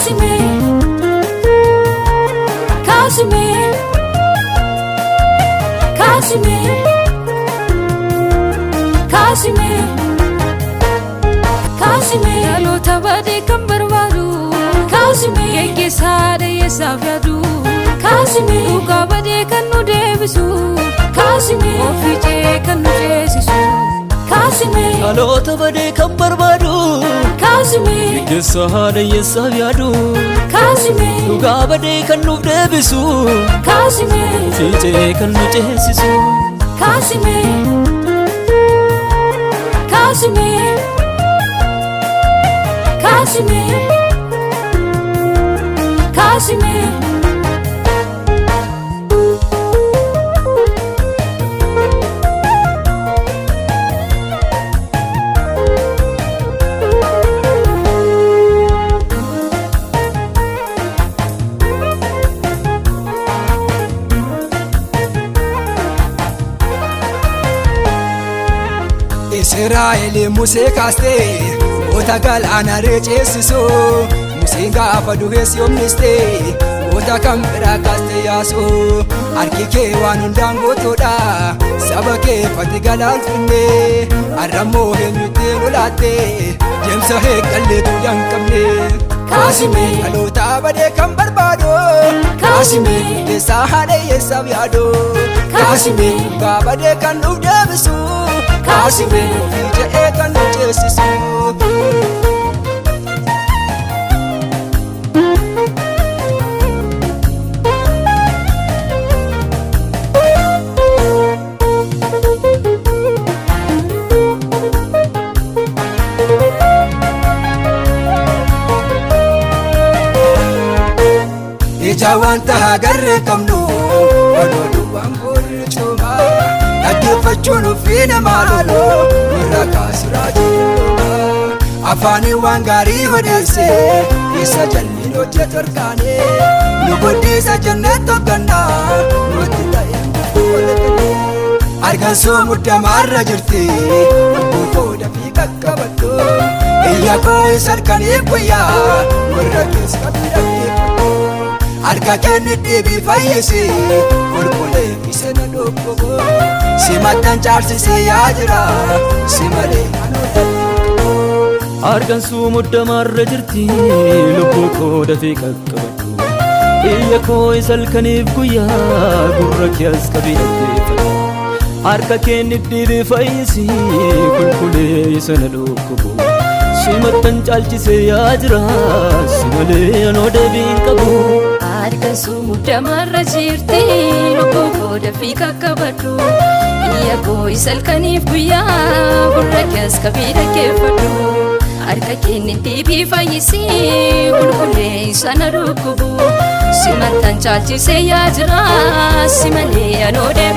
Kaasime, kaasime, kaasime, kaasime, kaasime. Dhaloota badee kan barbaadu kaasime, geggeessaa dhiyyeessaaf yaadu kaasime, dhugaa badee kan nu deebisu kaasime, ofii cee kan nu ceesisu kaasime. Dhaloota badee kan barbaadu kaasime, geggeessaa haadha hiyyeessaaf yaadu kaasime, dhugaa badee kan nuuf deebisu kaasime, fiicee kan nu ceesisu. Kaasime, kaasime, kaasime, kaasime. Israa'el Musee kaastee goota galaana ceesisu. Museen gaafa du'es yoomnistee goota kan biraa kaastee yaasu. Harki kee waan hundaan guutuudha, saba kee fati galaalfinne. Har'ammoo eenyutti lolaatte deemsa eeggalleetu danqabne? Kaasime. Dhaloota badee kan barbaadu Kaasime. keessaa haadha hiyyeessaaf yaadu Kaasime. Dhugaa badee kan nuuf deebisu Kaasime. Ofii jedhee kan nu ceesisu. Ija wanta agarree qabnu odoo duwwaan boorri cuuma, dhaggeeffachuun ofii namaa loloo irra kaasuraa jiru. Afaanii waan gaarii odeesse isa jalliin hojjetu harkaane, nu guddisa jennee tokkannaa nutti ta'ee walakane. Argansuu muddamaarra jirti, lubbuu koo dafii qaqqabadhu. Iyya koo isa halkanii guyyaa warra keessa dhaggeeffadhu. Harka kenni dhiibii fayyisi, qulqullee isa na dhukkubu. Simattan caalsisee yaa jira, si malee anoo Argansuu muddamaarra jirti, lubbuu koo dafee qaqqabadhu. Iyya koo isa halkaniif guyyaa gurra kee as qabii dhaggeeffadhu. Harka kee dhiibii fayyisi, qulqullee isa na dhukkubu. Simattan caalchisee yaa jira, si malee anoo deebii hin qabu. Argansuu muddamarra jirti, lubbuu koo dafii qaqqabadhu. Iyya koo isa halkaniif guyyaa gurra kee as qabii dhaggeeffadhu. Harka kee dhiibii fayyisi, qulqullee isa na dhukkubu. Simattan caalchisee yaa jira, si malee anoo deebii